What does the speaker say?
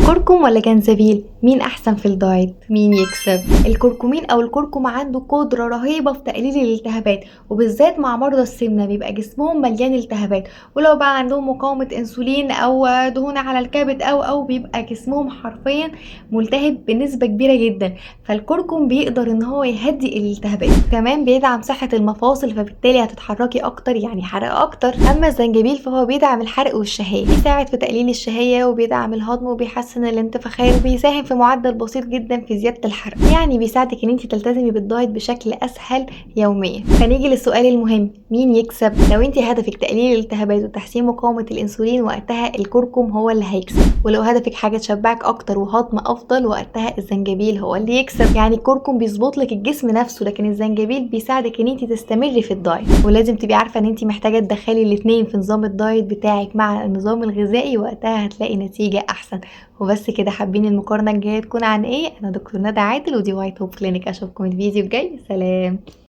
كركم ولا جنزبيل؟ مين احسن في الدايت؟ مين يكسب؟ الكركمين او الكركم عنده قدره رهيبة في تقليل الالتهابات، وبالذات مع مرضى السمنة بيبقى جسمهم مليان التهابات، ولو بقى عندهم مقاومة انسولين او دهون على الكبد او بيبقى جسمهم حرفيا ملتهب بنسبة كبيرة جدا، فالكركم بيقدر ان هو يهدي الالتهابات. كمان بيدعم صحة المفاصل، فبالتالي هتتحركي اكتر يعني حرق اكتر. اما الزنجبيل فهو بيدعم الحرق والشهيه، بيساعد في تقليل الشهية وبيدعم الهضم وبيحسن الانتفاخات وبيساهم في معدل بسيط جدا في زيادة الحرق، يعني بيساعدك ان انت تلتزمي بالدايت بشكل اسهل يوميا. فنيجي للسؤال المهم، مين يكسب؟ لو انت هدفك تقليل الالتهابات وتحسين مقاومة الانسولين وقتها الكركم هو اللي هيكسب، ولو هدفك حاجة تشبعك اكتر وهضم افضل وقتها الزنجبيل هو اللي يكسب. يعني الكركم بيظبط لك الجسم نفسه، لكن الزنجبيل بيساعدك ان انت تستمري في الدايت. ولازم تبقي عارفه ان انت محتاجه تدخلي الاثنين في نظام الدايت بتاعك مع النظام الغذائي، وقتها هتلاقي نتيجة احسن. وبس كده، حابين المقارنة الجاية تكون عن ايه؟ انا دكتور ندى عادل ودي White Hope Clinic. اشوفكم الفيديو الجاي، سلام.